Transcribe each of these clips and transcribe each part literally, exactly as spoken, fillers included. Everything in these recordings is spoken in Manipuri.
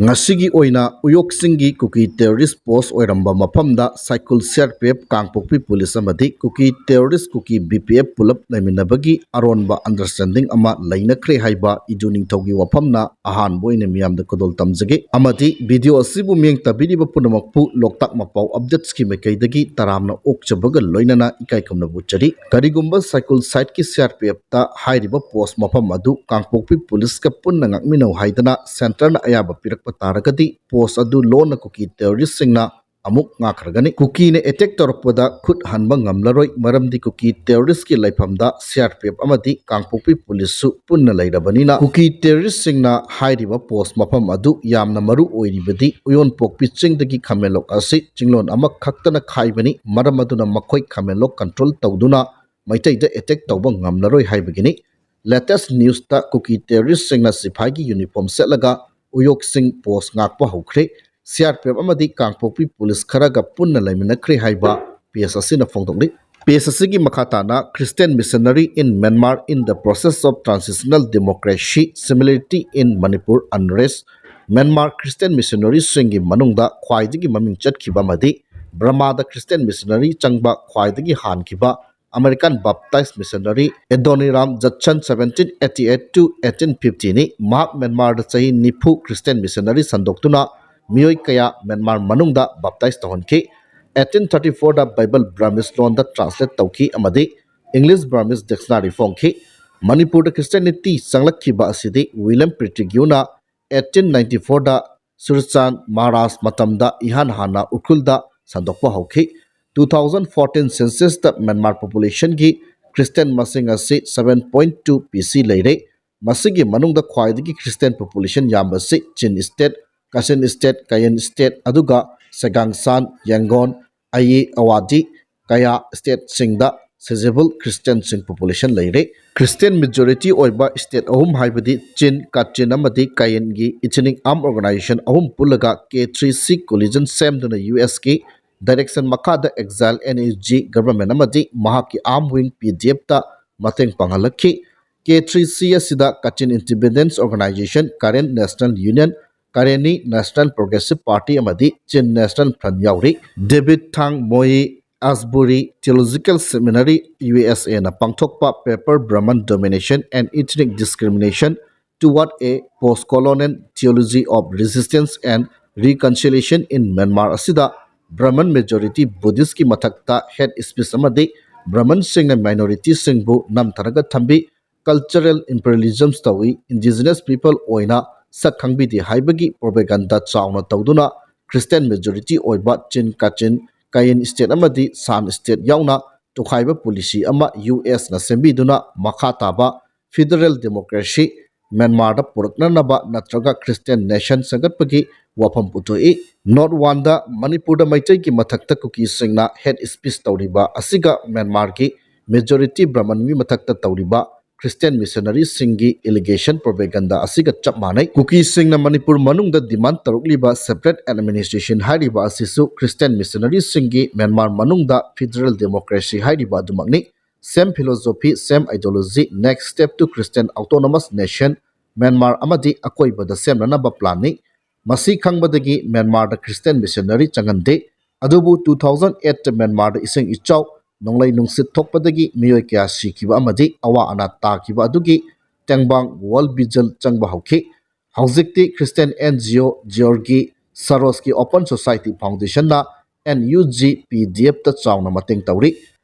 ꯉꯁꯤꯒꯤ ꯑꯣꯏꯅ ꯎꯌꯣꯛꯁꯤꯡꯒꯤ ꯀꯨꯀꯤ terrorist post ꯑꯣꯏꯔꯝꯕ ꯃꯐꯝꯗ ꯁꯥꯏꯀꯨꯜ C R P F, ꯀꯥꯡꯄꯣꯛꯄꯤ police ꯑꯃꯗꯤ ꯀꯨꯀꯤ terrorist, ꯀꯨꯀꯤ B P F ꯄꯨꯂꯞ ꯂꯩꯃꯤꯟꯅꯕꯒꯤ ꯑꯔꯣꯟꯕ understanding ꯑꯃ ꯂꯩꯅꯈ꯭ꯔꯦ ꯍꯥꯏꯕ ꯏꯗꯨ ꯅꯤꯡꯊꯧꯒꯤ ꯋꯥꯐꯝꯅ ꯑꯍꯥꯟꯕ ꯑꯣꯏꯅ ꯃꯤꯌꯥꯝꯗ ꯈꯨꯗꯣꯜ ꯇꯝꯖꯒꯦ꯫ ꯑꯃꯗꯤ video ꯑꯁꯤꯕꯨ ꯃꯤꯠꯌꯦꯡ ꯇꯥꯕꯤꯔꯤꯕ ꯄꯨꯝꯅꯃꯛꯄꯨ ꯂꯣꯛꯇꯥꯛ ꯃꯄꯥꯎ updatesꯀꯤ ꯃꯥꯏꯀꯩꯗꯒꯤ ꯇꯔꯥꯝꯅ ꯑꯣꯛꯆꯕꯒ ꯂꯣꯏꯅꯅ ꯏꯀꯥꯏ ꯈꯨꯝꯅꯕ ꯎꯠꯆꯔꯤ꯫ ꯀꯔꯤꯒꯨꯝꯕ ꯁꯥꯏꯀꯨꯜ siteꯀꯤ C R P Fꯇ ꯍꯥꯏꯔꯤꯕ post ꯃꯐꯝ ꯑꯗꯨ ꯀꯥꯡꯄꯣꯛꯄꯤ policeꯀ ꯄꯨꯟꯅ ꯉꯥꯛꯃꯤꯟꯅꯧ ꯍꯥꯏꯗꯅ centreꯅ ꯑꯌꯥꯕ ꯄꯤꯔꯛꯄ ꯇꯥꯔꯒꯗꯤ post ꯑꯗꯨ ꯂꯣꯟꯅ ꯀꯨꯀꯤ terroristꯁꯤꯡꯅ ꯑꯃꯨꯛ ꯉꯥꯛꯈ꯭ꯔꯒꯅꯤ꯫ ꯀꯨꯀꯤꯅ attack ꯇꯧꯔꯛꯄꯗ ꯈꯨꯠ ꯍꯟꯕ ꯉꯝꯂꯔꯣꯏ, ꯃꯔꯝꯗꯤ ꯀꯨꯀꯤ terroristꯀꯤ ꯂꯩꯐꯝꯗ C R P F ꯑꯃꯗꯤ ꯀꯥꯡꯄꯣꯛꯄꯤ policeꯁꯨ ꯄꯨꯟꯅ ꯂꯩꯔꯕꯅꯤꯅ꯫ ꯀꯨꯀꯤ terroristꯁꯤꯡꯅ ꯍꯥꯏꯔꯤꯕ post ꯃꯐꯝ ꯑꯗꯨ ꯌꯥꯝꯅ ꯃꯔꯨ ꯑꯣꯏꯔꯤꯕꯗꯤ ꯎꯌꯣꯟꯄꯣꯛꯄꯤ ꯆꯤꯡꯗꯒꯤ ꯈꯥꯃꯦꯟꯂꯣꯛ ꯑꯁꯤ ꯆꯤꯡꯂꯣꯟ ꯑꯃꯈꯛꯇꯅ ꯈꯥꯏꯕꯅꯤ, ꯃꯔꯝ ꯑꯗꯨꯅ ꯃꯈꯣꯏ ꯈꯥꯃꯦꯟꯂꯣꯛ control ꯇꯧꯗꯨꯅ ꯃꯩꯇꯩꯗ attack ꯇꯧꯕ ꯉꯝꯂꯔꯣꯏ ꯍꯥꯏꯕꯒꯤꯅꯤ꯫ Latest newsꯇ ꯀꯨꯀꯤ terroristꯁꯤꯡꯅ ꯁꯤꯐꯥꯏꯒꯤ uniform ꯁꯦꯠꯂꯒ ꯎꯌꯣꯛꯁꯤꯡ post ꯉꯥꯛꯄ ꯍꯧꯈ꯭ꯔꯦ꯫ C R P F ꯑꯃꯗꯤ ꯀꯥꯡꯄꯣꯛꯄꯤ police ꯈꯔꯒ ꯄꯨꯟꯅ ꯂꯩꯃꯤꯟꯅꯈ꯭ꯔꯦ ꯍꯥꯏꯕ page ꯑꯁꯤꯅ ꯐꯣꯡꯗꯣꯛꯂꯤ꯫ Page ꯑꯁꯤꯒꯤ ꯃꯈꯥ ꯇꯥꯅ Christian missionary in Myanmar in the process of transitional democracy, similarity in Manipur unrest, Myanmar Christian missionaryꯁꯤꯡꯒꯤ ꯃꯅꯨꯡꯗ ꯈ꯭ꯋꯥꯏꯗꯒꯤ ꯃꯃꯤꯡ ꯆꯠꯈꯤꯕ ꯑꯃꯗꯤ ꯕꯔꯃꯥꯗ Christian missionary ꯆꯪꯕ ꯈ꯭ꯋꯥꯏꯗꯒꯤ ꯍꯥꯟꯈꯤꯕ American Baptist missionary Adoniram Judson seventeen eighty-eight to eighteen fifty ꯅꯤ꯫ ꯃꯍꯥꯛ ꯃ꯭ꯌꯥꯟꯃꯥꯔꯗ ꯆꯍꯤ ꯅꯤꯐꯨ Christian missionary ꯁꯟꯗꯣꯛꯇꯨꯅ ꯃꯤꯑꯣꯏ ꯀꯌꯥ ꯃ꯭ꯌꯥꯟꯃꯥꯔ ꯃꯅꯨꯡꯗ baptize ꯇꯧꯍꯟꯈꯤ꯫ Eighteen thirty-fourꯗ Bible Burmese ꯂꯣꯟꯗ translate ꯇꯧꯈꯤ ꯑꯃꯗꯤ English Burmese dictionary ꯐꯣꯡꯈꯤ꯫ ꯃꯅꯤꯄꯨꯔꯗ Christianity ꯆꯪꯂꯛꯈꯤꯕ ꯑꯁꯤꯗꯤ William Pettigewꯅ eighteen ninety-fourꯗ ꯁꯨꯔꯆꯥꯟ ꯃꯍꯥꯔꯥꯖ ꯃꯇꯝꯗ ꯏꯍꯥꯟ ꯍꯥꯟꯅ ꯎꯈ꯭ꯔꯨꯜꯗ ꯁꯟꯗꯣꯛꯄ ꯍꯧꯈꯤ꯫ Two thousand fourteen censusꯇ ꯃ꯭ꯌꯥꯟꯃꯥꯔ populationꯒꯤ Christian ꯃꯁꯤꯡ ꯑꯁꯤ seven point two P C ꯂꯩꯔꯦ꯫ ꯃꯁꯤꯒꯤ ꯃꯅꯨꯡꯗ ꯈ꯭ꯋꯥꯏꯗꯒꯤ Christian population ꯌꯥꯝꯕꯁꯤ Chin State, Kachin State, Kayin State, ꯑꯗꯨꯒ ꯁꯦꯒꯥꯡꯁꯥꯟ, ꯌꯦꯡꯒꯣꯟ, ꯑꯌꯦ, ꯑꯋꯥꯗꯤ, ꯀꯌꯥ stateꯁꯤꯡꯗ sizable Christianꯁꯤꯡ population ꯂꯩꯔꯦ꯫ Christian majority ꯑꯣꯏꯕ state ꯑꯍꯨꯝ ꯍꯥꯏꯕꯗꯤ Chin, Kachin ꯑꯃꯗꯤ Kayinꯒꯤ ethnic armed organization ꯑꯍꯨꯝ ꯄꯨꯜꯂꯒ K three C coalition ꯁꯦꯝꯗꯨꯅ USꯀꯤ direction ꯃꯈꯥꯗ exile NUG government ꯑꯃꯗꯤ ꯃꯍꯥꯛꯀꯤ armed wing PDFꯇ ꯃꯇꯦꯡ ꯄꯥꯡꯍꯜꯂꯛꯈꯤ꯫ K three C ꯑꯁꯤꯗ Kachin Independence Organization, Karen National Union, Karenni National Progressive Party ꯑꯃꯗꯤ Chin National Front ꯌꯥꯎꯔꯤ꯫ David Thang Moi Asbury Theological Seminary, U S A ꯅ ꯄꯥꯡꯊꯣꯛꯄ Paper Brahman Domination and Ethnic Discrimination Toward a Post-Colonial Theology of Resistance and Reconciliation in Myanmar ꯑꯁꯤꯗ Brahman majority Buddhist ꯀꯤ ꯃꯊꯛꯇ hate speech ꯑꯃꯗꯤ Brahman ꯁꯤꯡꯅ minority ꯁꯤꯡꯕꯨ ꯅꯝꯊꯔꯒ ꯊꯝꯕꯤ, cultural imperialism ꯇꯧꯏ, indigenous people ꯑꯣꯏꯅ ꯁꯛ ꯈꯪꯕꯤꯗꯦ ꯍꯥꯏꯕꯒꯤ propaganda ꯆꯥꯎꯅ ꯇꯧꯗꯨꯅ Christian majority ꯑꯣꯏꯕ Chin Kachin, Kayin State ꯑꯃꯗꯤ Shan State ꯌꯥꯎꯅ ꯇꯣꯈꯥꯏꯕ policy ꯑꯃ U S ꯅ ꯁꯦꯝꯕꯤꯗꯨꯅ ꯃꯈꯥ ꯇꯥꯕ federal democracy ꯃ꯭ꯌꯥꯟꯃꯥꯔꯗ ꯄꯨꯔꯛꯅꯅꯕ ꯅꯠꯇ꯭ꯔꯒ Christian nation ꯁꯦꯝꯒꯠꯄꯒꯤ ꯋꯥꯐꯝ ꯄꯨꯊꯣꯛꯏ꯫ Note one ꯗ ꯃꯅꯤꯄꯨꯔꯗ ꯃꯩꯇꯩꯒꯤ ꯃꯊꯛꯇ ꯀꯨꯀꯤꯁꯤꯡꯅ hate speech ꯇꯧꯔꯤꯕ ꯑꯁꯤꯒ ꯃ꯭ꯌꯥꯟꯃꯥꯔꯒꯤ majority Brahman ꯒꯤ ꯃꯊꯛꯇ ꯇꯧꯔꯤꯕ Christian missionary ꯁꯤꯡꯒꯤ allegation propaganda ꯑꯁꯤꯒ ꯆꯞ ꯃꯥꯟꯅꯩ꯫ ꯀꯨꯀꯤꯁꯤꯡꯅ ꯃꯅꯤꯄꯨꯔ ꯃꯅꯨꯡꯗ demand ꯇꯧꯔꯛꯂꯤꯕ separate administration ꯍꯥꯏꯔꯤꯕ ꯑꯁꯤꯁꯨ Christian missionary ꯁꯤꯡꯒꯤ ꯃ꯭ꯌꯥꯟꯃꯥꯔ ꯃꯅꯨꯡꯗ federal democracy ꯍꯥꯏꯔꯤꯕ ꯑꯗꯨꯃꯛꯅꯤ꯫ Same philosophy, same ideology, next step to Christian autonomous nation, Myanmar ꯑꯃꯗꯤ ꯑꯀꯣꯏꯕꯗ ꯁꯦꯝꯅꯅꯕ plan ꯅꯤ꯫ ꯃꯁꯤ ꯈꯪꯕꯗꯒꯤ ꯃ꯭ꯌꯥꯟꯃꯥꯔꯗ Christian missionary ꯆꯪꯍꯟꯗꯦ꯫ ꯑꯗꯨꯕꯨ two thousand eight ꯇ ꯃ꯭ꯌꯥꯟꯃꯥꯔꯗ ꯏꯁꯤꯡ ꯏꯆꯥꯎ, ꯅꯣꯡꯂꯩ ꯅꯨꯡꯁꯤꯠ ꯊꯣꯛꯄꯗꯒꯤ ꯃꯤꯑꯣꯏ ꯀꯌꯥ ꯁꯤꯈꯤꯕ ꯑꯃꯗꯤ ꯑꯋꯥ ꯑꯅꯥ ꯇꯥꯈꯤꯕ ꯑꯗꯨꯒꯤ ꯇꯦꯡꯕꯥꯡ World Vigil ꯆꯪꯕ ꯍꯧꯈꯤ꯫ ꯍꯧꯖꯤꯛꯇꯤ Christian N G O Georgi Sorosꯀꯤ Open Society Foundation ꯅ N U G P D F ꯇ ꯆꯥꯎꯅ ꯃꯇꯦꯡ ꯇꯧꯔꯤ꯫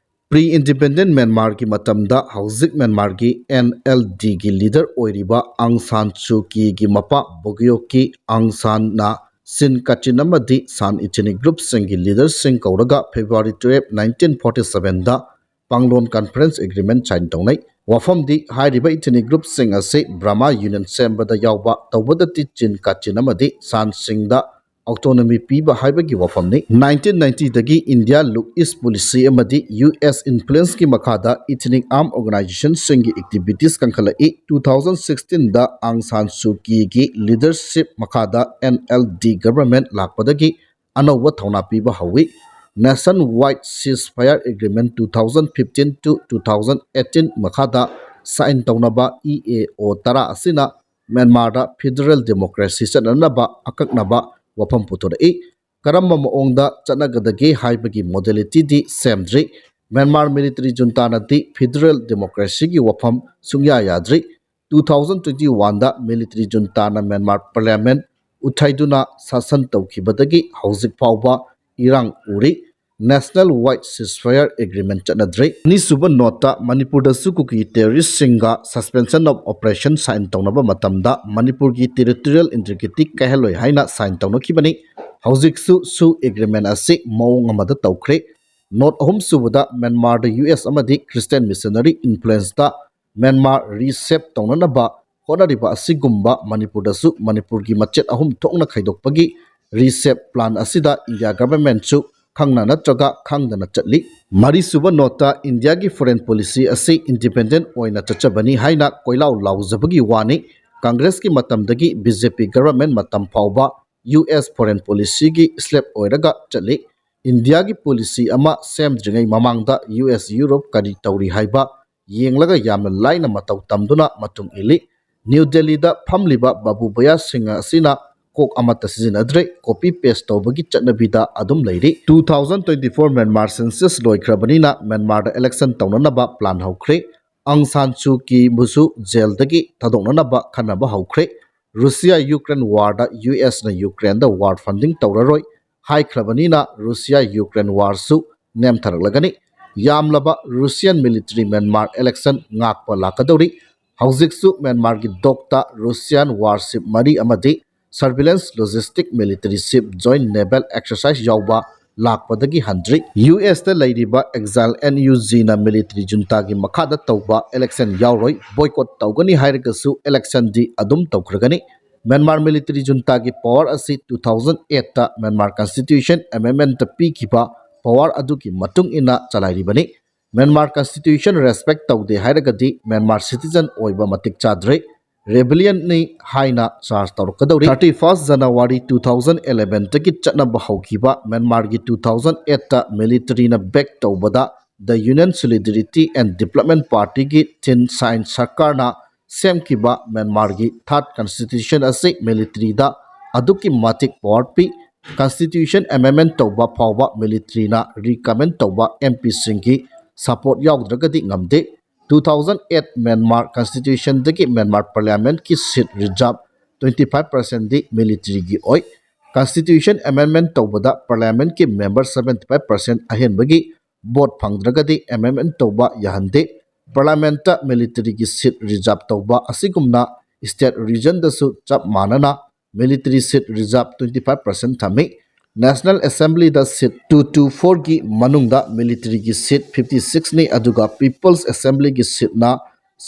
Pre-independent ꯃ꯭ꯌꯥꯟꯃꯥꯔꯒꯤ ꯃꯇꯝꯗ ꯍꯧꯖꯤꯛ ꯃ꯭ꯌꯥꯟꯃꯥꯔꯒꯤ N L D ꯒꯤ leader ꯑꯣꯏꯔꯤꯕ ꯑꯪ ꯁꯥꯟ ꯁꯨ ꯀꯤꯒꯤ ꯃꯄꯥ ꯕꯣꯒꯤꯌꯣꯛꯀꯤ ꯑꯪ ꯁꯥꯟꯅ Chin Kachin ꯑꯃꯗꯤ Shan ethnic group ꯁꯤꯡꯒꯤ leader ꯁꯤꯡ ꯀꯧꯔꯒ February twelve, nineteen forty seven ꯗ Panglong Conference Agreement sign ꯇꯧꯅꯩ꯫ ꯋꯥꯐꯝꯗꯤ ꯍꯥꯏꯔꯤꯕ ethnic group ꯁꯤꯡ ꯑꯁꯤ Brahma Union ꯁꯦꯝꯕꯗ ꯌꯥꯎꯕ ꯇꯧꯕꯗꯇꯤ Chin Kachin ꯑꯃꯗꯤ Shan ꯁꯤꯡꯗ autonomy ꯄꯤꯕ ꯍꯥꯏꯕꯒꯤ ꯋꯥꯐꯝꯅꯤ꯫ Nineteen ninety ꯗꯒꯤ India Look East Policy ꯑꯃꯗꯤ U S influence ꯀꯤ ꯃꯈꯥꯗ ethnic arm organization ꯁꯤꯡꯒꯤ activities ꯀꯟꯈꯠꯂꯛꯏ꯫ Two thousand sixteen ꯗ ꯑꯪ ꯁꯥꯟ ꯁꯨ ꯀꯤꯒꯤ leadership ꯃꯈꯥꯗ N L D government ꯂꯥꯛꯄꯗꯒꯤ ꯑꯅꯧꯕ ꯊꯧꯅꯥ ꯄꯤꯕ ꯍꯧꯏ꯫ Nationwide Ceasefire Agreement two thousand fifteen to two thousand eighteen ꯃꯈꯥꯗ sign ꯇꯧꯅꯕ E A O ꯇꯔꯥ ꯑꯁꯤꯅ ꯃ꯭ꯌꯥꯟꯃꯥꯔꯗ ꯐꯦꯗꯔꯦꯜ ꯗꯦꯃꯣꯀ꯭ꯔꯦꯁꯤ ꯆꯠꯅꯅꯕ ꯑꯀꯛꯅꯕ ꯋꯥꯐꯝ ꯄꯨꯊꯣꯔꯛꯏ꯫ ꯀꯔꯝꯕ ꯃꯑꯣꯡꯗ ꯆꯠꯅꯒꯗꯒꯦ ꯍꯥꯏꯕꯒꯤ ꯃꯣꯗꯦꯂꯤꯇꯤꯗꯤ ꯁꯦꯝꯗ꯭ꯔꯤ꯫ ꯃ꯭ꯌꯥꯟꯃꯥꯔ ꯃꯤꯂꯤꯇꯔꯤ ꯖꯨꯟꯇꯥꯅꯗꯤ ꯐꯦꯗꯔꯦꯜ ꯗꯦꯃꯣꯀ꯭ꯔꯦꯁꯤꯒꯤ ꯋꯥꯐꯝ ꯁꯨꯡꯌꯥ ꯌꯥꯗ꯭ꯔꯤ꯫ ꯇꯨ ꯊꯥꯎꯖꯟ ꯇ꯭ꯋꯦꯟꯇꯤ ꯋꯥꯟꯗ ꯃꯤꯂꯤꯇꯔꯤ ꯖꯨꯟꯇꯥꯅ ꯃ꯭ꯌꯥꯟꯃꯥꯔ ꯄꯥꯔꯂꯤꯌꯥꯃꯦꯟ ꯎꯠꯊꯩꯗꯨꯅ ꯁꯥꯁꯟ ꯇꯧꯈꯤꯕꯗꯒꯤ ꯍꯧꯖꯤꯛ ꯐꯥꯎꯕ ꯏꯔꯥꯡ ꯎꯔꯤ꯫ National Wide Ceasefire Agreement ꯆꯠꯅꯗ꯭ꯔꯤ꯫ ꯑꯅꯤꯁꯨꯕ ꯅꯣꯠꯇ ꯃꯅꯤꯄꯨꯔꯗꯁꯨ ꯀꯨꯀꯤ ꯇꯦꯔꯣꯔꯤꯁꯁꯤꯡꯒ Suspension of Operation sign ꯇꯧꯅꯕ ꯃꯇꯝꯗ ꯃꯅꯤꯄꯨꯔꯒꯤ territorial integrity ꯀꯥꯏꯍꯜꯂꯣꯏ ꯍꯥꯏꯅ sign ꯇꯧꯅꯈꯤꯕꯅꯤ꯫ ꯍꯧꯖꯤꯛꯁꯨ ꯁꯨ agreement ꯑꯁꯤ ꯃꯑꯣꯡ ꯑꯃꯗ ꯇꯧꯈ꯭ꯔꯦ꯫ ꯅꯣꯠ ꯑꯍꯨꯝꯁꯨꯕꯗ ꯃ꯭ꯌꯥꯟꯃꯥꯔꯗ ꯌꯨ ꯑꯦꯁ ꯑꯃꯗꯤ Christian missionary influenceꯇ ꯃ꯭ꯌꯥꯟꯃꯥꯔ reshape ꯇꯧꯅꯅꯕ ꯍꯣꯠꯅꯔꯤꯕ ꯑꯁꯤꯒꯨꯝꯕ ꯃꯅꯤꯄꯨꯔꯗꯁꯨ ꯃꯅꯤꯄꯨꯔꯒꯤ ꯃꯆꯦꯠ ꯑꯍꯨꯝ ꯊꯣꯛꯅ ꯈꯥꯏꯗꯣꯛꯄꯒꯤ reshape plan ꯑꯁꯤꯗ ꯏꯟꯗꯤꯌꯥ ꯒꯚꯔꯟꯃꯦꯟꯠꯁꯨ ꯈꯪꯅ ꯅꯠꯇ꯭ꯔꯒ ꯈꯪꯗꯅ ꯆꯠꯂꯤ꯫ ꯃꯔꯤꯁꯨꯕ ꯅꯣꯠꯇ ꯏꯟꯗꯤꯌꯥꯒꯤ foreign policy ꯑꯁꯤ independent ꯑꯣꯏꯅ ꯆꯠꯆꯕꯅꯤ ꯍꯥꯏꯅ ꯀꯣꯏꯂꯥꯎ ꯂꯥꯎꯖꯕꯒꯤ ꯋꯥꯅꯤ꯫ ꯀꯪꯒ꯭ꯔꯦꯁꯀꯤ ꯃꯇꯝꯗꯒꯤ ꯕꯤ ꯖꯦ ꯄꯤ ꯒꯚꯔꯟꯃꯦꯟꯠ ꯃꯇꯝ ꯐꯥꯎꯕ ꯌꯨ ꯑꯦꯁ foreign policyꯒꯤ slave ꯑꯣꯏꯔꯒ ꯆꯠꯂꯤ꯫ ꯏꯟꯗꯤꯌꯥꯒꯤ policy ꯑꯃ ꯁꯦꯝꯗ꯭ꯔꯤꯉꯩ ꯃꯃꯥꯡꯗ ꯌꯨ ꯑꯦꯁ ꯌꯨꯔꯣꯞ ꯀꯔꯤ ꯇꯧꯔꯤ ꯍꯥꯏꯕ ꯌꯦꯡꯂꯒ ꯌꯥꯝꯅ ꯂꯥꯏꯅ ꯃꯇꯧ ꯇꯝꯗꯨꯅ ꯃꯇꯨꯡ ꯏꯜꯂꯤ꯫ ꯅ꯭ꯌꯨ ꯗꯦꯜꯂꯤꯗ ꯐꯝꯂꯤꯕ ꯕꯥꯕꯨ ꯚꯌꯥ ꯁꯤꯡꯍ ꯑꯁꯤꯅ ꯀꯣꯛ ꯑꯃꯠꯇ ꯁꯤꯖꯤꯟꯅꯗ꯭ꯔꯦ꯫ Copy paste ꯇꯧꯕꯒꯤ ꯆꯠꯅꯕꯤꯗ ꯑꯗꯨꯝ ꯂꯩꯔꯤ꯫ Two thousand twenty four Myanmar census ꯂꯣꯏꯈ꯭ꯔꯕꯅꯤꯅ ꯃ꯭ꯌꯥꯟꯃꯥꯔꯗ election ꯇꯧꯅꯅꯕ plan ꯍꯧꯈ꯭ꯔꯦ꯫ ꯑꯪ ꯁꯥꯟ ꯁꯨ ꯀꯤꯕꯨꯁꯨ ꯖꯦꯜꯗꯒꯤ ꯊꯥꯗꯣꯛꯅꯅꯕ ꯈꯟꯅꯕ ꯍꯧꯈ꯭ꯔꯦ꯫ ꯔꯨꯁꯤꯌꯥ ꯌꯨꯀ꯭ꯔꯦꯟ warꯗ ꯌꯨ ꯑꯦꯁꯅ ꯌꯨꯀ꯭ꯔꯦꯟꯗ war funding ꯇꯧꯔꯔꯣꯏ ꯍꯥꯏꯈ꯭ꯔꯕꯅꯤꯅ ꯔꯨꯁꯤꯌꯥ ꯌꯨꯀ꯭ꯔꯦꯟ warꯁꯨ ꯅꯦꯝꯊꯔꯛꯂꯒꯅꯤ꯫ ꯌꯥꯝꯂꯕ ꯔꯨꯁꯤꯌꯥꯟ ꯃꯤꯂꯤꯇꯔꯤ ꯃ꯭ꯌꯥꯟꯃꯥꯔ election ꯉꯥꯛꯄ ꯂꯥꯛꯀꯗꯧꯔꯤ꯫ ꯍꯧꯖꯤꯛꯁꯨ ꯃ꯭ꯌꯥꯟꯃꯥꯔꯒꯤ ꯗꯣꯛꯇ ꯔꯨꯁꯤꯌꯥꯟ warship ꯃꯔꯤ ꯑꯃꯗꯤ surveillance logistic military ship joint naval exercise ꯌꯥꯎꯕ ꯂꯥꯛꯄꯗꯒꯤ ꯍꯟꯗ꯭ꯔꯤ꯫ ꯌꯨ ꯑꯦꯁꯇ ꯂꯩꯔꯤꯕ exile N U Gꯅ ꯃꯤꯂꯤꯇꯔꯤ ꯖꯨꯟꯇꯥꯒꯤ ꯃꯈꯥꯗ ꯇꯧꯕ election ꯌꯥꯎꯔꯣꯏ꯫ Boycott ꯇꯧꯒꯅꯤ ꯍꯥꯏꯔꯒꯁꯨ electionꯗꯤ ꯑꯗꯨꯝ ꯇꯧꯈ꯭ꯔꯒꯅꯤ꯫ ꯃ꯭ꯌꯥꯟꯃꯥꯔ ꯃꯤꯂꯤꯇꯔꯤ ꯖꯨꯟꯇꯥꯒꯤ power ꯑꯁꯤ two thousand eightꯇ ꯃ꯭ꯌꯥꯟꯃꯥꯔ constitution amendmentꯇ ꯄꯤꯈꯤꯕ power ꯑꯗꯨꯒꯤ ꯃꯇꯨꯡ ꯏꯟꯅ ꯆꯂꯥꯏꯔꯤꯕꯅꯤ꯫ ꯃ꯭ꯌꯥꯟꯃꯥꯔ constitution respect ꯇꯧꯗꯦ ꯍꯥꯏꯔꯒꯗꯤ ꯃ꯭ꯌꯥꯟꯃꯥꯔ citizen ꯑꯣꯏꯕ ꯃꯇꯤꯛ ꯆꯥꯗ꯭ꯔꯦ꯫ Rebellionꯅꯤ ꯍꯥꯏꯅ charge ꯇꯧꯔꯛꯀꯗꯧꯔꯤ꯫ Thirty first January two thousand elevenꯗꯒꯤ ꯆꯠꯅꯕ ꯍꯧꯈꯤꯕ ꯃ꯭ꯌꯥꯟꯃꯥꯔꯒꯤ two thousand eightꯇ ꯃꯤꯂꯤꯇꯔꯤꯅ back ꯇꯧꯕꯗ The Union Solidarity and Development Partyꯒꯤ Thein Sein ꯁꯔꯀꯥꯔꯅ ꯁꯦꯝꯈꯤꯕ ꯃ꯭ꯌꯥꯟꯃꯥꯔꯒꯤ ꯊꯥꯔꯠ ꯀꯟꯁꯇꯤꯇ꯭ꯌꯨꯁꯟ ꯑꯁꯤ ꯃꯤꯂꯤꯇꯔꯤꯗ ꯑꯗꯨꯛꯀꯤ ꯃꯇꯤꯛ ꯄꯥꯋꯔ ꯄꯤ꯫ ꯀꯟꯁꯇꯤꯇ꯭ꯌꯨꯁꯟ ꯑꯦꯃꯦꯟꯃꯦꯟ ꯇꯧꯕ ꯐꯥꯎꯕ ꯃꯤꯂꯤꯇꯔꯤꯅ ꯔꯤꯀꯃꯦꯟ ꯇꯧꯕ ꯑꯦꯝ ꯄꯤꯁꯤꯡꯒꯤ ꯁꯄꯣꯔꯠ ꯌꯥꯎꯗ꯭ꯔꯒꯗꯤ ꯉꯝꯗꯦ꯫ ꯇꯨ ꯊꯥꯎꯖꯟ ꯑꯦꯠ ꯃ꯭ꯌꯥꯟꯃꯥꯔ ꯀꯟꯁꯇꯤꯇ꯭ꯌꯨꯁꯟꯗꯒꯤ ꯃ꯭ꯌꯥꯟꯃꯥꯔ ꯄꯥꯔꯂꯤꯌꯥꯃꯦꯟꯠꯀꯤ ꯁꯤꯠ ꯔꯤꯖꯥꯔꯚ ꯇ꯭ꯋꯦꯟꯇꯤ ꯐꯥꯏꯚ ꯄꯥꯔꯁꯦꯟꯠꯗꯤ ꯃꯤꯂꯤꯇꯔꯤꯒꯤ ꯑꯣꯏ꯫ ꯀꯟꯁꯇꯤꯇ꯭ꯌꯨꯁꯟ ꯑꯦꯃꯦꯟꯃꯦꯟ ꯇꯧꯕꯗ ꯄꯥꯔꯂꯤꯌꯥꯃꯦꯟꯠꯀꯤ ꯃꯦꯝꯕꯔ ꯁꯚꯦꯟꯇꯤ ꯐꯥꯏꯚ ꯄꯥꯔꯁꯦꯟꯠ ꯑꯍꯦꯟꯕꯒꯤ ꯚꯣꯠ ꯐꯪꯗ꯭ꯔꯒꯗꯤ ꯑꯦꯃꯦꯟꯃꯦꯟ ꯇꯧꯕ ꯌꯥꯍꯟꯗꯦ꯫ ꯄꯥꯔꯂꯤꯌꯥꯃꯦꯟꯠꯇ ꯃꯤꯂꯤꯇꯔꯤꯒꯤ ꯁꯤꯠ ꯔꯤꯖꯥꯔꯚ ꯇꯧꯕ ꯑꯁꯤꯒꯨꯝꯅ ꯁ꯭ꯇꯦꯠ ꯔꯤꯖꯟꯗꯁꯨ ꯆꯞ ꯃꯥꯟꯅꯅ ꯃꯤꯂꯤꯇꯔꯤ ꯁꯤꯠ ꯔꯤꯖꯥꯔꯚ ꯇ꯭ꯋꯦꯟꯇꯤ ꯐꯥꯏꯚ ꯄꯥꯔꯁꯦꯟꯠ ꯊꯝꯃꯤ꯫ ꯅꯦꯁꯅꯦꯜ ꯑꯦꯁꯦꯝꯕ꯭ꯂꯤꯗ ꯁꯤꯠ ꯇꯨ ꯇꯨ ꯐꯣꯔꯒꯤ ꯃꯅꯨꯡꯗ ꯃꯤꯂꯤꯇꯔꯤꯒꯤ ꯁꯤꯠ ꯐꯤꯐꯇꯤ ꯁꯤꯛꯁꯅꯤ, ꯑꯗꯨꯒ ꯄꯤꯄꯜꯁ ꯑꯦꯁꯦꯝꯕ꯭ꯂꯤꯒꯤ ꯁꯤꯠꯅ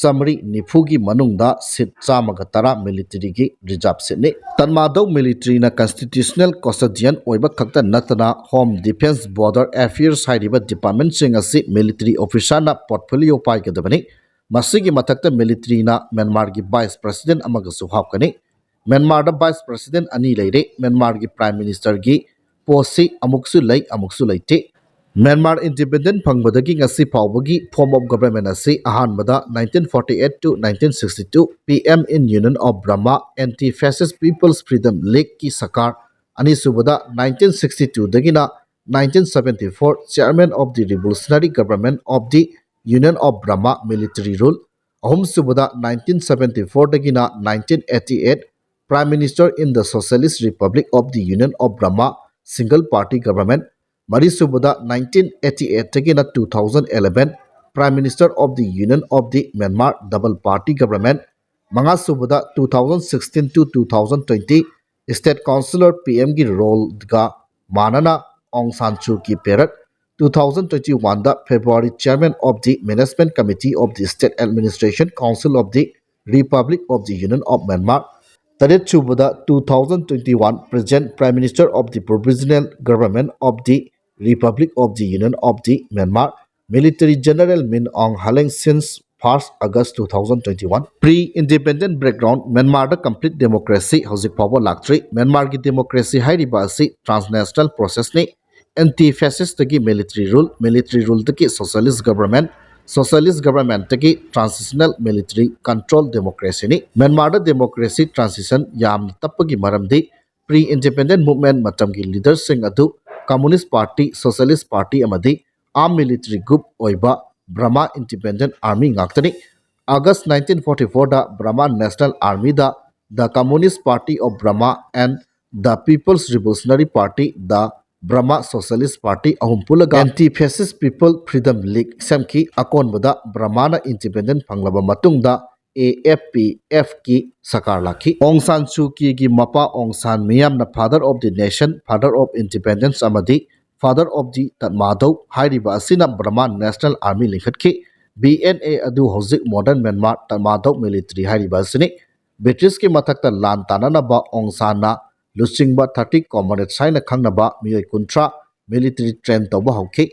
ꯆꯥꯃꯔꯤ ꯅꯤꯐꯨꯒꯤ ꯃꯅꯨꯡꯗ ꯁꯤꯠ ꯆꯥꯝꯃꯒ ꯇꯔꯥ ꯃꯤꯂꯤꯇꯔꯤꯒꯤ ꯔꯤꯖꯥꯔꯚ ꯁꯤꯠꯅꯤ꯫ ꯇꯟꯃꯥꯗꯧ ꯃꯤꯂꯤꯇꯔꯤꯅ ꯀꯟꯁꯇꯤꯇ꯭ꯌꯨꯁꯅꯦꯜ ꯀꯁꯇꯣꯗꯤꯌꯟ ꯑꯣꯏꯕ ꯈꯛꯇ ꯅꯠꯇꯅ ꯍꯣꯝ ꯗꯤꯐꯦꯟꯁ, ꯕꯣꯔꯗꯔ ꯑꯦꯐꯤꯌꯔꯁ ꯍꯥꯏꯔꯤꯕ ꯗꯤꯄꯥꯔꯠꯃꯦꯟꯠꯁꯤꯡ ꯑꯁꯤ ꯃꯤꯂꯤꯇꯔꯤ ꯑꯣꯐꯤꯁꯥꯔꯅ ꯄꯣꯔꯠꯐꯣꯂꯤꯑꯣ ꯄꯥꯏꯒꯗꯕꯅꯤ꯫ ꯃꯁꯤꯒꯤ ꯃꯊꯛꯇ ꯃꯤꯂꯤꯇꯔꯤꯅ ꯃ꯭ꯌꯥꯟꯃꯥꯔꯒꯤ ꯚꯥꯏꯁ ꯄ꯭ꯔꯁꯤꯗꯦꯟꯠ ꯑꯃꯒꯁꯨ ꯍꯥꯞꯀꯅꯤ꯫ ꯃ꯭ꯌꯥꯟꯃꯥꯔꯗ ꯚꯥꯏꯁ ꯄ꯭ꯔꯁꯤꯗꯦꯟꯠ ꯑꯅꯤ ꯂꯩꯔꯦ꯫ ꯃ꯭ꯌꯥꯟꯃꯥꯔꯒꯤ ꯄ꯭ꯔꯥꯏꯝ ꯃꯤꯅꯤꯁꯇꯔꯒꯤ ꯄꯣꯁꯁꯤ ꯑꯃꯨꯛꯁꯨ ꯂꯩ, ꯑꯃꯨꯛꯁꯨ ꯂꯩꯇꯦ꯫ ꯃ꯭ꯌꯥꯟꯃꯥꯔ ꯏꯟꯗꯤꯄꯦꯟꯗꯦꯟꯠ ꯐꯪꯕꯗꯒꯤ ꯉꯁꯤ ꯐꯥꯎꯕꯒꯤ ꯐꯣꯔꯝ ꯑꯣꯐ ꯒꯕꯔꯟꯃꯦꯟꯠ ꯑꯁꯤ ꯑꯍꯥꯟꯕꯗ nineteen forty eight to nineteen sixty two P M in Union of Burma, Anti Fascist People's Freedom Leagueꯀꯤ ꯁꯔꯀꯥꯔ, ꯑꯅꯤꯁꯨꯕꯗ nineteen sixty twoꯗꯒꯤꯅ nineteen seventy four Chairman of the Revolutionary Government of the Union of Burma Military Rule, ꯑꯍꯨꯝꯁꯨꯕꯗ nineteen seventy fourꯗꯒꯤꯅ nineteen eighty eight Prime Minister in the Socialist Republic of the Union of Burma Single Party Government, ꯃꯔꯤꯁꯨꯕꯗ nineteen eighty eightꯇꯒꯤꯅ two thousand eleven Prime Minister of the Union of the Myanmar Double Party Government, ꯃꯉꯥꯁꯨꯕꯗ two thousand sixteen to two thousand twenty State Councillor P Mꯒꯤ ꯔꯣꯜꯒ ꯃꯥꯟꯅꯅ ꯑꯣꯡ ꯁꯥꯟ ꯁꯨ ꯀꯤ period, two thousand twenty oneꯗ February Chairman of the Management Committee of the State Administration Council of the Republic of the Union of Myanmar, ꯇꯔꯦꯠꯁꯨꯕꯗ two thousand twenty one President Prime Minister of the Provisional Government of the Republic of the Union of the Myanmar, Military General Min Aung Hlaing since first August two thousand twenty one꯫ Pre-independent background, ꯃ꯭ꯌꯥꯟꯃꯥꯔꯗ complete democracy ꯍꯧꯖꯤꯛ ꯐꯥꯎꯕ ꯂꯥꯛꯇ꯭ꯔꯤ꯫ ꯃ꯭ꯌꯥꯟꯃꯥꯔꯒꯤ democracy ꯍꯥꯏꯔꯤꯕ ꯑꯁꯤ transnational processꯅꯤ꯫ Anti fascistꯇꯒꯤ military rule, military ruleꯗꯒꯤ socialist government, Socialist Government-ꯇꯒꯤ transitional military control democracy-ꯅꯤ꯫ ꯃ꯭ꯌꯥꯟꯃꯥꯔꯗ democracy transition ꯌꯥꯝꯅ ꯇꯞꯄꯒꯤ ꯃꯔꯝꯗꯤ pre-independent movement ꯃꯇꯝꯒꯤ leader-ꯁꯤꯡ ꯑꯗꯨ Communist Party, Socialist Party ꯑꯃꯗꯤ armed military group ꯑꯣꯏꯕ Burma Independent Army ꯉꯥꯛꯇꯅꯤ꯫ August nineteen forty-four-ꯗ Burma National Army-ꯗ the Communist Party of Burma and the People's Revolutionary Party, the Burma Socialist Party ꯑꯍꯨꯝ ꯄꯨꯜꯂꯒ Anti-Fascist People Freedom League ꯁꯦꯝꯈꯤ꯫ ꯑꯀꯣꯟꯕꯗ ꯕꯔꯃꯥꯅ independent ꯐꯪꯂꯕ ꯃꯇꯨꯡꯗ A F P F-ꯀꯤ ꯁꯔꯀꯥꯔ ꯂꯥꯛꯈꯤ꯫ ꯑꯣꯡ ꯁꯥꯟ ꯁꯨ ꯀꯤꯒꯤ ꯃꯄꯥ ꯑꯣꯡ ꯁꯥꯟ ꯃꯤꯌꯥꯝꯅ Father of the Nation, Father of Independence ꯑꯃꯗꯤ Father of the Tatmadaw ꯍꯥꯏꯔꯤꯕ ꯑꯁꯤꯅ Burma National Army ꯂꯤꯡꯈꯠꯈꯤ꯫ B N A ꯑꯗꯨ ꯍꯧꯖꯤꯛ modern Myanmar Tatmadaw military ꯍꯥꯏꯔꯤꯕ ꯑꯁꯤꯅꯤ꯫ ꯕ꯭ꯔꯤꯇꯤꯁꯀꯤ ꯃꯊꯛꯇ ꯂꯥꯟ ꯇꯥꯅꯅꯕ ꯑꯣꯡ ꯁꯥꯟꯅ ꯂꯨꯆꯤꯡꯕ thirty comrades ꯍꯥꯏꯅ ꯈꯪꯅꯕ ꯃꯤꯑꯣꯏ ꯀꯨꯟꯊ꯭ꯔꯥ military train ꯇꯧꯕ ꯍꯧꯈꯤ꯫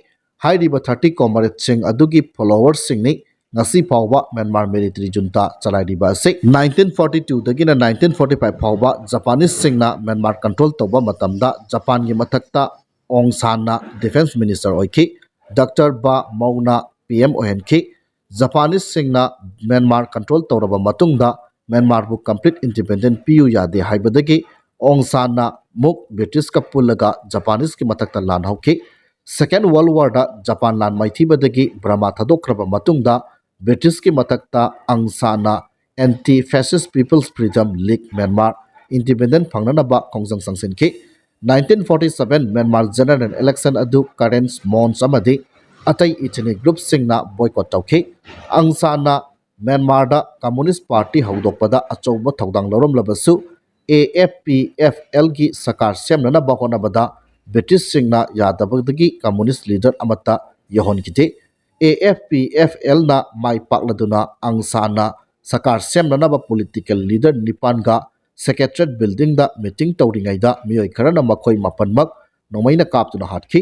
ꯍꯥꯏꯔꯤꯕ thirty comrades-ꯁꯤꯡ ꯑꯗꯨꯒꯤ followers-ꯁꯤꯡꯅꯤ ꯉꯁꯤ ꯐꯥꯎꯕ ꯃ꯭ꯌꯥꯟꯃꯥꯔ military junta ꯆꯂꯥꯏꯔꯤꯕ ꯑꯁꯤ꯫ Nineteen forty two-ꯗꯒꯤꯅ nineteen forty five ꯐꯥꯎꯕ Japanese-ꯁꯤꯡꯅ ꯃ꯭ꯌꯥꯟꯃꯥꯔ control ꯇꯧꯕ ꯃꯇꯝꯗ ꯖꯄꯥꯟꯒꯤ ꯃꯊꯛꯇ ꯑꯣꯡ ꯁꯥꯟꯅ defence minister ꯑꯣꯏꯈꯤ꯫ Doctor ꯕꯥ ꯃꯧꯅ P M ꯑꯣꯏꯍꯟꯈꯤ꯫ Japanese-ꯁꯤꯡꯅ ꯃ꯭ꯌꯥꯟꯃꯥꯔ control ꯇꯧꯔꯕ ꯃꯇꯨꯡꯗ ꯃ꯭ꯌꯥꯟꯃꯥꯔꯕꯨ complete independent ꯄꯤꯌꯨ ꯌꯥꯗꯦ ꯍꯥꯏꯕꯗꯒꯤ ꯑꯣꯡ ꯁꯥꯟꯅ ꯃꯨꯛ ꯕ꯭ꯔꯤꯇꯤꯁꯀ ꯄꯨꯜꯂꯒ Japanese-ꯀꯤ ꯃꯊꯛꯇ ꯂꯥꯟ ꯍꯧꯈꯤ꯫ Second World War-ꯗ ꯖꯄꯥꯟ ꯂꯥꯟ ꯃꯥꯏꯊꯤꯕꯗꯒꯤ ꯕꯔꯃꯥ ꯊꯥꯗꯣꯛꯈ꯭ꯔꯕ ꯃꯇꯨꯡꯗ ꯕ꯭ꯔꯤꯇꯤꯁꯀꯤ ꯃꯊꯛꯇ ꯑꯪ ꯁꯥꯟꯅ Anti-Fascist People's Freedom League Myanmar independent ꯐꯪꯅꯅꯕ ꯈꯣꯡꯖꯪ ꯆꯪꯁꯤꯟꯈꯤ꯫ Nineteen forty seven Myanmar general election ꯑꯗꯨ Karens, Mons ꯑꯃꯗꯤ ꯑꯇꯩ ethnic group-ꯁꯤꯡꯅ boycott ꯇꯧꯈꯤ꯫ ꯑꯪ ꯁꯥꯟꯅ ꯃ꯭ꯌꯥꯟꯃꯥꯔꯗ Communist Party ꯍꯧꯗꯣꯛꯄꯗ ꯑꯆꯧꯕ ꯊꯧꯗꯥꯡ ꯂꯧꯔꯝꯂꯕꯁꯨ, A F P F L-ꯒꯤ ꯁꯔꯀꯥꯔ ꯁꯦꯝꯅꯅꯕ ꯍꯣꯠꯅꯕꯗ ꯕ꯭ꯔꯤꯇꯤꯁꯁꯤꯡꯅ ꯌꯥꯗꯕꯗꯒꯤ communist leader ꯑꯃꯠꯇ ꯌꯧꯍꯟꯈꯤꯗꯦ꯫ A F P F L-ꯅ ꯃꯥꯏ ꯄꯥꯛꯂꯗꯨꯅ ꯑꯪ ꯁꯥꯟꯅ ꯁꯔꯀꯥꯔ ꯁꯦꯝꯅꯅꯕ political leader ꯅꯤꯄꯥꯟꯒ Secretariat building-ꯗ meeting ꯇꯧꯔꯤꯉꯩꯗ ꯃꯤꯑꯣꯏ ꯈꯔꯅ ꯃꯈꯣꯏ ꯃꯥꯄꯟꯃꯛ ꯅꯣꯡꯃꯩꯅ ꯀꯥꯞꯇꯨꯅ ꯍꯥꯠꯈꯤ꯫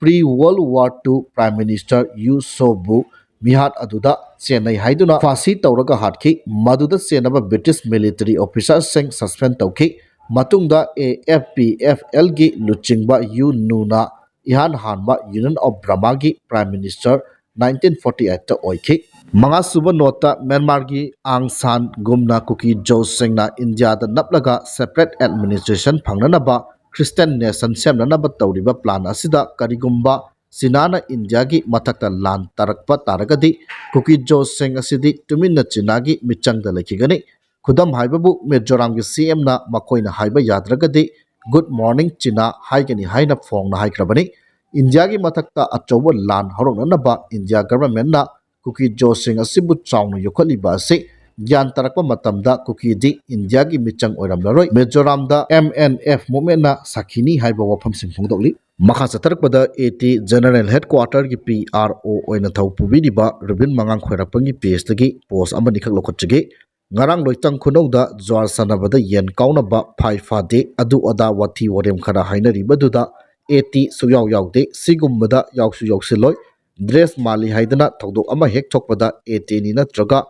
Pre World War two Prime Minister U Sohbu ꯃꯤꯍꯥꯠ ꯑꯗꯨꯗ ꯆꯦꯟꯅꯩ ꯍꯥꯏꯗꯨꯅ ꯐꯥꯁꯤ ꯇꯧꯔꯒ ꯍꯥꯠꯈꯤ꯫ ꯃꯗꯨꯗ ꯆꯦꯟꯅꯕ ꯕ꯭ꯔꯤꯇꯤꯁ military officer-ꯁꯤꯡ suspend ꯇꯧꯈꯤ꯫ ꯃꯇꯨꯡꯗ A F P F L-ꯒꯤ ꯂꯨꯆꯤꯡꯕ U Nu-ꯅ ꯏꯍꯥꯟ ꯍꯥꯟꯕ Union of Burma-ꯒꯤ Prime Minister nineteen forty ꯑꯩꯠꯇ ꯑꯣꯏꯈꯤ꯫ ꯃꯉꯥꯁꯨꯕ ꯅꯣꯠꯇ ꯃ꯭ꯌꯥꯟꯃꯥꯔꯒꯤ ꯑꯥꯡ ꯁꯥꯟ ꯒꯨꯝꯅ ꯀꯨꯀꯤ ꯖꯣꯁꯁꯤꯡꯅ ꯏꯟꯗꯤꯌꯥꯗ ꯅꯞꯂꯒ separate administration ꯐꯪꯅꯅꯕ Christian nation ꯁꯦꯝꯅꯅꯕ ꯇꯧꯔꯤꯕ plan ꯑꯁꯤꯗ ꯀꯔꯤꯒꯨꯝꯕ ꯆꯤꯅꯥꯅ ꯏꯟꯗꯤꯌꯥꯒꯤ ꯃꯊꯛꯇ ꯂꯥꯟ ꯇꯥꯔꯛꯄ ꯇꯥꯔꯒꯗꯤ ꯀꯨꯀꯤ ꯖꯣꯁꯁꯤꯡ ꯑꯁꯤꯗꯤ ꯇꯨꯃꯤꯟꯅ ꯆꯤꯅꯥꯒꯤ ꯃꯤꯆꯪꯗ ꯂꯩꯈꯤꯒꯅꯤ꯫ ꯈꯨꯗꯝ ꯍꯥꯏꯕꯕꯨ ꯃꯤꯖꯣꯔꯥꯝꯒꯤ ꯁꯤ ꯑꯦꯝꯅ ꯃꯈꯣꯏꯅ ꯍꯥꯏꯕ ꯌꯥꯗ꯭ꯔꯒꯗꯤ "Good morning ꯆꯤꯅꯥ" ꯍꯥꯏꯒꯅꯤ ꯍꯥꯏꯅ ꯐꯣꯡꯅ ꯍꯥꯏꯈ꯭ꯔꯕꯅꯤ꯫ ꯏꯟꯗꯤꯌꯥꯒꯤ ꯃꯊꯛꯇ ꯑꯆꯧꯕ ꯂꯥꯟ ꯍꯧꯔꯛꯅꯅꯕ ꯏꯟꯗꯤꯌꯥ ꯒꯚꯔꯟꯃꯦꯟꯠꯅ ꯀꯨꯀꯤ ꯖꯣꯁꯤꯡ ꯑꯁꯤꯕꯨ ꯆꯥꯎꯅ ꯌꯣꯛꯈꯠꯂꯤꯕ ꯑꯁꯤ ꯒ꯭ꯌꯥꯟ ꯇꯥꯔꯛꯄ ꯃꯇꯝꯗ ꯀꯨꯀꯤꯗꯤ ꯏꯟꯗꯤꯌꯥꯒꯤ ꯃꯤꯆꯪ ꯑꯣꯏꯔꯝꯂꯔꯣꯏ꯫ ꯃꯤꯖꯣꯔꯥꯝꯗ M N F movementꯅ ꯁꯥꯈꯤꯅꯤ ꯍꯥꯏꯕ ꯋꯥꯐꯝꯁꯤꯡ ꯐꯣꯡꯗꯣꯛꯂꯤ꯫ ꯃꯈꯥ ꯆꯠꯊꯔꯛꯄꯗ A T General Headquarterꯒꯤ P R O ꯑꯣꯏꯅ ꯊꯧ ꯄꯨꯕꯤꯔꯤꯕ ꯔꯨꯕꯤꯟ ꯃꯉꯥꯡ ꯈ꯭ꯋꯥꯏꯔꯥꯛꯄꯝꯒꯤ pageꯇꯒꯤ post ꯑꯃꯅꯤꯈꯛ ꯂꯧꯈꯠꯆꯒꯦ꯫ ꯉꯔꯥꯡ ꯂꯣꯏꯇꯪ ꯈꯨꯅꯧꯗ ꯖ꯭ꯋꯥꯔ ꯁꯥꯟꯅꯕꯗ ꯌꯦꯟ ꯀꯥꯎꯅꯕ ꯐꯥꯏ ꯐꯥꯗꯦ, ꯑꯗꯨ ꯑꯗꯥ ꯋꯥꯊꯤ ꯋꯥꯔꯦꯝ ꯈꯔ ꯍꯥꯏꯅꯔꯤꯕꯗꯨꯗ A T ꯁꯨꯌꯥꯎ ꯌꯥꯎꯗꯦ꯫ ꯁꯤꯒꯨꯝꯕꯗ ꯌꯥꯎꯁꯨ ꯌꯥꯎꯁꯤꯜꯂꯣꯏ꯫ Dress ꯃꯥꯜꯂꯤ ꯍꯥꯏꯗꯅ ꯊꯧꯗꯣꯛ ꯑꯃ ꯍꯦꯛ ꯊꯣꯛꯄꯗ A Tꯅꯤ ꯅꯠꯇ꯭ꯔꯒ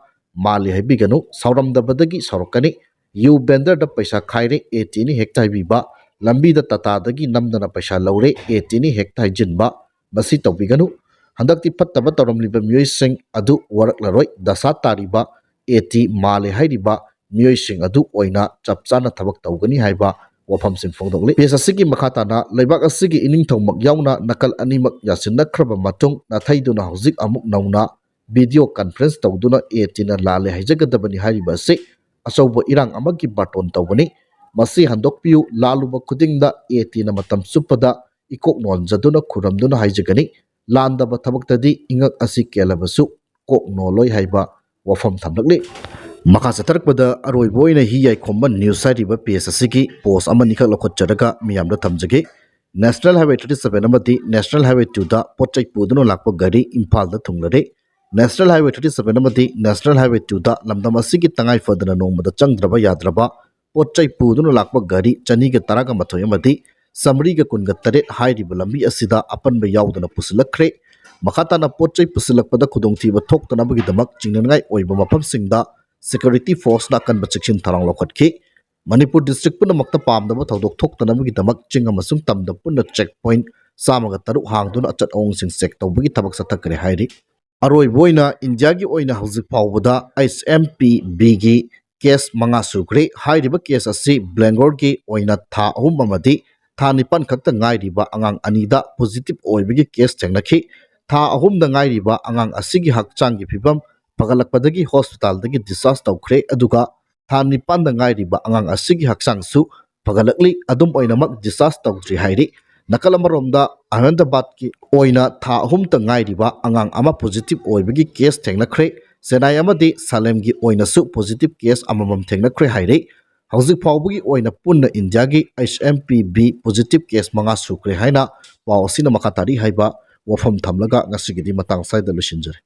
ꯃꯥꯜꯂꯤ ꯍꯥꯏꯕꯤꯒꯅꯨ, ꯁꯥꯎꯔꯝꯗꯕꯗꯒꯤ ꯁꯥꯎꯔꯛꯀꯅꯤ꯫ U vendorꯗ ꯄꯩꯁꯥ ꯈꯥꯏꯔꯦ, A Tꯅꯤ ꯍꯦꯛꯇ ꯍꯥꯏꯕꯤꯕ꯫ ꯂꯝꯕꯤꯗ ꯇꯥꯇꯥꯗꯒꯤ ꯅꯝꯗꯅ ꯄꯩꯁꯥ ꯂꯧꯔꯦ, A Tꯅꯤ ꯍꯦꯛꯇ ꯍꯥꯏꯖꯤꯟꯕ꯫ ꯃꯁꯤ ꯇꯧꯕꯤꯒꯅꯨ꯫ ꯍꯟꯗꯛꯇꯤ ꯐꯠꯇꯕ ꯇꯧꯔꯝꯂꯤꯕ ꯃꯤꯑꯣꯏꯁꯤꯡ ꯑꯗꯨ ꯋꯥꯔꯛꯂꯔꯣꯏ꯫ ꯗꯁꯥ ꯇꯥꯔꯤꯕ A T ꯃꯥꯜꯂꯦ ꯍꯥꯏꯔꯤꯕ ꯃꯤꯑꯣꯏꯁꯤꯡ ꯑꯗꯨ ꯑꯣꯏꯅ ꯆꯞ ꯆꯥꯅ ꯊꯕꯛ ꯇꯧꯒꯅꯤ ꯍꯥꯏꯕ ꯋꯥꯐꯝꯁꯤꯡ ꯐꯣꯡꯗꯣꯛꯂꯤ꯫ Page ꯑꯁꯤꯒꯤ ꯃꯈꯥ ꯇꯥꯅ ꯂꯩꯕꯥꯛ ꯑꯁꯤꯒꯤ ꯏꯅꯤꯡꯊꯧꯃꯛ ꯌꯥꯎꯅ ꯅꯥꯀꯜ ꯑꯅꯤꯃꯛ ꯌꯥꯁꯤꯟꯅꯈ꯭ꯔꯕ ꯃꯇꯨꯡ ꯅꯥꯊꯩꯗꯨꯅ ꯍꯧꯖꯤꯛ ꯑꯃꯨꯛ ꯅꯧꯅ video conference ꯇꯧꯗꯨꯅ A Tꯅ ꯂꯥꯜꯂꯦ ꯍꯥꯏꯖꯒꯗꯕꯅꯤ ꯍꯥꯏꯔꯤꯕ ꯑꯁꯤ ꯑꯆꯧꯕ ꯏꯔꯥꯡ ꯑꯃꯒꯤ ꯕꯥꯔꯇꯣꯟ ꯇꯧꯕꯅꯤ꯫ ꯃꯁꯤ ꯍꯟꯗꯣꯛꯄꯤꯌꯨ꯫ ꯂꯥꯜꯂꯨꯕ ꯈꯨꯗꯤꯡꯗ A Tꯅ ꯃꯇꯝ ꯆꯨꯞꯄꯗ ꯏꯀꯣꯛ ꯅꯣꯟꯖꯗꯨꯅ ꯈꯨꯔꯝꯗꯨꯅ ꯍꯥꯏꯖꯒꯅꯤ꯫ ꯂꯥꯟꯗꯕ ꯊꯕꯛꯇꯗꯤ ꯏꯉꯛ ꯑꯁꯤ ꯀꯦꯜꯂꯕꯁꯨ ꯀꯣꯛ ꯅꯣꯜꯂꯣꯏ ꯍꯥꯏꯕ ꯋꯥꯐꯝ ꯊꯝꯂꯛꯂꯤ꯫ ꯃꯈꯥ ꯆꯠꯊꯔꯛꯄꯗ ꯑꯔꯣꯏꯕ ꯑꯣꯏꯅ ꯍꯤ ꯌꯥꯏꯈꯣꯝꯕ news ꯍꯥꯏꯔꯤꯕ page ꯑꯁꯤꯒꯤ post ꯑꯃꯅꯤꯈꯛ ꯂꯧꯈꯠꯆꯔꯒ ꯃꯤꯌꯥꯝꯗ ꯊꯝꯖꯒꯦ꯫ National Highway thirty seven ꯑꯃꯗꯤ National Highway twoꯗ ꯄꯣꯠ ꯆꯩ ꯄꯨꯗꯨꯅ ꯂꯥꯛꯄ ꯒꯥꯔꯤ ꯏꯝꯐꯥꯜꯗ ꯊꯨꯡꯂꯔꯦ꯫ National Highway thirty seven ꯑꯃꯗꯤ National Highway twoꯗ ꯂꯝꯗꯝ ꯑꯁꯤꯒꯤ ꯇꯉꯥꯏ ꯐꯗꯅ ꯅꯣꯡꯃꯗ ꯆꯪꯗ꯭ꯔꯕ ꯌꯥꯗ꯭ꯔꯕ ꯄꯣꯠ ꯆꯩ ꯄꯨꯗꯨꯅ ꯂꯥꯛꯄ ꯒꯥꯔꯤ ꯆꯅꯤꯒ ꯇꯔꯥꯒ ꯃꯥꯊꯣꯏ ꯑꯃꯗꯤ ꯆꯥꯃꯔꯤꯒ ꯀꯨꯟꯒ ꯇꯔꯦꯠ ꯍꯥꯏꯔꯤꯕ ꯂꯝꯕꯤ ꯑꯁꯤꯗ ꯑꯄꯟꯕ ꯌꯥꯎꯗꯅ ꯄꯨꯁꯤꯜꯂꯛꯈ꯭ꯔꯦ꯫ ꯃꯈꯥ ꯇꯥꯅ ꯄꯣꯠ ꯆꯩ ꯄꯨꯁꯤꯜꯂꯛꯄꯗ ꯈꯨꯗꯣꯡꯊꯤꯕ ꯊꯣꯛꯇꯅꯕꯒꯤꯗꯃꯛ ꯆꯤꯡꯅꯅꯤꯡꯉꯥꯏ ꯑꯣꯏꯕ ꯃꯐꯝꯁꯤꯡꯗ security forceꯅ ꯑꯀꯟꯕ ꯆꯦꯛꯁꯤꯟ ꯊꯧꯔꯥꯡ ꯂꯧꯈꯠꯈꯤ꯫ ꯃꯅꯤꯄꯨꯔ district ꯄꯨꯝꯅꯃꯛꯇ ꯄꯥꯝꯗꯕ ꯊꯧꯗꯣꯛ ꯊꯣꯛꯇꯅꯕꯒꯤꯗꯃꯛ ꯆꯤꯡ ꯑꯃꯁꯨꯡ ꯇꯝꯗ ꯄꯨꯟꯅ check point ꯆꯥꯝꯃꯒ ꯇꯔꯨꯛ ꯍꯥꯡꯗꯨꯅ ꯑꯆꯠ ꯑꯋꯣꯡꯁꯤꯡ ꯆꯦꯛ ꯇꯧꯕꯒꯤ ꯊꯕꯛ ꯆꯠꯊꯈ꯭ꯔꯦ ꯍꯥꯏꯔꯤ꯫ ꯑꯔꯣꯏꯕ ꯑꯣꯏꯅ ꯏꯟꯗꯤꯌꯥꯒꯤ ꯑꯣꯏꯅ ꯍꯧꯖꯤꯛ ꯐꯥꯎꯕꯗ ꯑꯩꯆ ꯑꯦꯝ ꯄꯤ ꯕꯤꯒꯤ ꯀꯦꯁ ꯃꯉꯥ ꯁꯨꯈ꯭ꯔꯦ꯫ ꯍꯥꯏꯔꯤꯕ ꯀꯦꯁ ꯑꯁꯤ ꯕꯦꯡꯒ꯭ꯂꯣꯔꯒꯤ ꯑꯣꯏꯅ ꯊꯥ ꯑꯍꯨꯝ ꯑꯃꯗꯤ ꯊꯥ ꯅꯤꯄꯥꯟ ꯈꯛꯇ ꯉꯥꯏꯔꯤꯕ ꯑꯉꯥꯡ ꯑꯅꯤꯗ ꯄꯣꯖꯤꯇꯤꯚ ꯑꯣꯏꯕꯒꯤ ꯀꯦꯁ ꯊꯦꯡꯅꯈꯤ꯫ ꯊꯥ ꯑꯍꯨꯝꯗ ꯉꯥꯏꯔꯤꯕ ꯑꯉꯥꯡ ꯑꯁꯤꯒꯤ ꯍꯛꯆꯥꯡꯒꯤ ꯐꯤꯕꯝ ꯐꯒꯠꯂꯛꯄꯗꯒꯤ ꯍꯣꯁꯄꯤꯇꯥꯜꯗꯒꯤ ꯗꯤꯁꯆꯥꯔꯖ ꯇꯧꯈ꯭ꯔꯦ꯫ ꯑꯗꯨꯒ ꯊꯥ ꯅꯤꯄꯥꯟꯗ ꯉꯥꯏꯔꯤꯕ ꯑꯉꯥꯡ ꯑꯁꯤꯒꯤ ꯍꯛꯆꯥꯡꯁꯨ ꯐꯒꯠꯂꯛꯂꯤ꯫ ꯑꯗꯨꯝ ꯑꯣꯏꯅꯃꯛ ꯗꯤꯁꯆꯥꯔꯖ ꯇꯧꯗ꯭ꯔꯤ ꯍꯥꯏꯔꯤ꯫ ꯅꯥꯀꯜ ꯑꯃꯔꯣꯝꯗ ꯑꯍꯃꯦꯗꯕꯥꯗꯀꯤ ꯑꯣꯏꯅ ꯊꯥ ꯑꯍꯨꯝꯇ ꯉꯥꯏꯔꯤꯕ ꯑꯉꯥꯡ ꯑꯃ ꯄꯣꯖꯤꯇꯤꯚ ꯑꯣꯏꯕꯒꯤ ꯀꯦꯁ ꯊꯦꯡꯅꯈ꯭ꯔꯦ꯫ ꯆꯦꯟꯅꯥꯏ ꯑꯃꯗꯤ ꯁꯥꯂꯦꯝꯒꯤ ꯑꯣꯏꯅꯁꯨ ꯄꯣꯖꯤꯇꯤꯚ ꯀꯦꯁ ꯑꯃꯃꯝ ꯊꯦꯡꯅꯈ꯭ꯔꯦ ꯍꯥꯏꯔꯤ꯫ ꯍꯧꯖꯤꯛ ꯐꯥꯎꯕꯒꯤ ꯑꯣꯏꯅ ꯄꯨꯟꯅ ꯏꯟꯗꯤꯌꯥꯒꯤ H M P V positive case ꯃꯉꯥ ꯁꯨꯈ꯭ꯔꯦ ꯍꯥꯏꯅ ꯄꯥꯎ ꯑꯁꯤꯅ ꯃꯈꯥ ꯇꯥꯔꯤ ꯍꯥꯏꯕ ꯋꯥꯐꯝ ꯊꯝꯂꯒ ꯉꯁꯤꯒꯤꯗꯤ ꯃꯇꯥꯡ ꯁ꯭ꯋꯥꯏꯗ ꯂꯣꯏꯁꯤꯟꯖꯔꯦ꯫